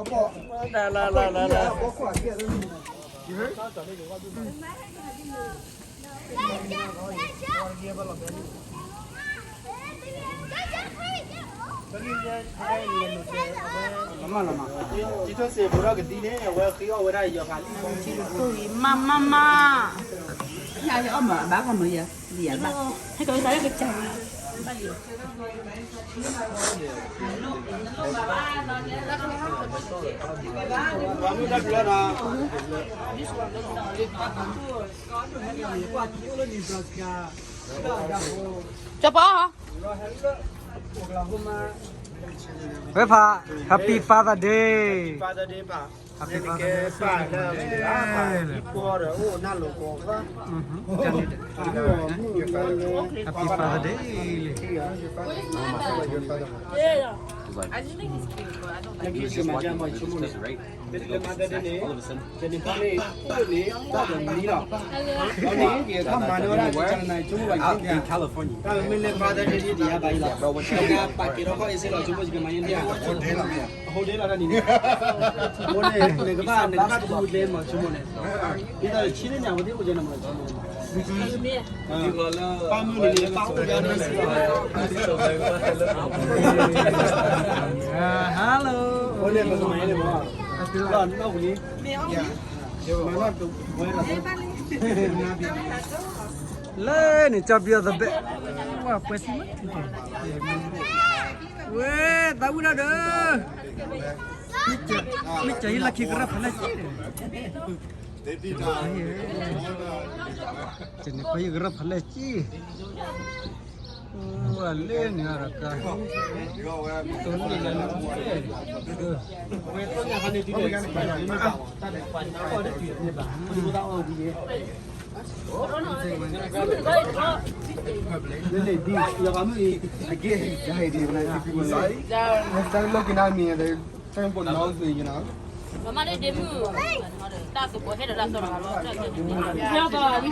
တၢ်လၢလၢလၢလၢ မၤမၤမၤ, ယအီၣ်မၤဘၣ်ကီမၤယၤ, ယၤဘၣ်, ဟဲကီးသးလၢကစၢ်, ကၠီပီ ဝဲဖး Happy Father Day. Happy Father Day လံ. Happy Father Day လံ. Mother's Day န့ၣ် ယန့ၣ် အိၣ်န့ၣ် အိၣ်ဒီးမံလီၤ. ဒီးန့ၣ် ယကမၤန့ၢ်ဝဲဒၣ် ယကနၤ ဆိကမိၣ်ဘၣ်ယၤ, တၢ်မ့ၢ်လၢ Mother's Day န့ၣ် ယၤဘၣ်အံၤလီၤ, ယကပာ်ကဲထီၣ်ခီၣ်အ့စ့လီၤ ဆိကမိၣ်ယကမၤန့ၢ်ဒၣ်, အဟိဒ့လီၤတၢ်န့ၣ်န့ၣ်, အဃိန့ၣ် နကဘၣ် နကဘၣ်တပူၤလဲမၤဆိကမိၣ်န့ၣ်, ဒ်သိးဆံးန့ၣ်ညါဝဲသ့ၣ်အိၣ်ကဲန့ၣ်မၤဆိကမိၣ်န့ၣ်, ပၢ်မုၢ်န့ၣ်န့ၣ် ပၢ်အိၣ်ယါန့ၣ်စ့လီၤ, Hello, အဃိန့ၣ်ပကမၤန့ၢ်န့ၣ်မၤ လၢန့ၣ် ကၠီပယီၤသဘဲၣ်, ဝဲပှဲၤထံမး, ဝဲသးဝံၣ်ဒၣ်ဒီး, မ့ၢ်ကၠီဟံၣ်လၢခံကရၢၢ်ဖးလဲၢ်က့, ကၠီန့ၣ်ဖးယံၣ်ကရၢၢ်ဖးလဲၢ်က့, ဝဲလဲၣ်န့ၣ်အရကါ, တိၢ်လံၣ်လၢလၢ, ဝဲတိၢ်ညါခါန့ၣ်တုၤလဲၣ်, တၢ်ဒဲးကွၢ်န့ၣ် အီၣ်ဒၣ်တုၤန့ၣ်ဘၣ်, မ့ၢ်တအိၣ်သးအီၣ်ဝံၤယဲ, လၢန့ၣ်ဒ်ယွၤမုၣ်အံၤ, အကဲ, ယဟဲဒ်မနၤ, တၢ်လီၢ်ကနါမ့ၢ်, တၢ်ပနီၣ်သ့ၣ်ညါနီၤ, မမါလၢဒ့မုၣ်, တၢ်သကိးဟဲဒီးတၢ်သီတဂၤလီၤ, တၢ်ကဲန့ၣ်,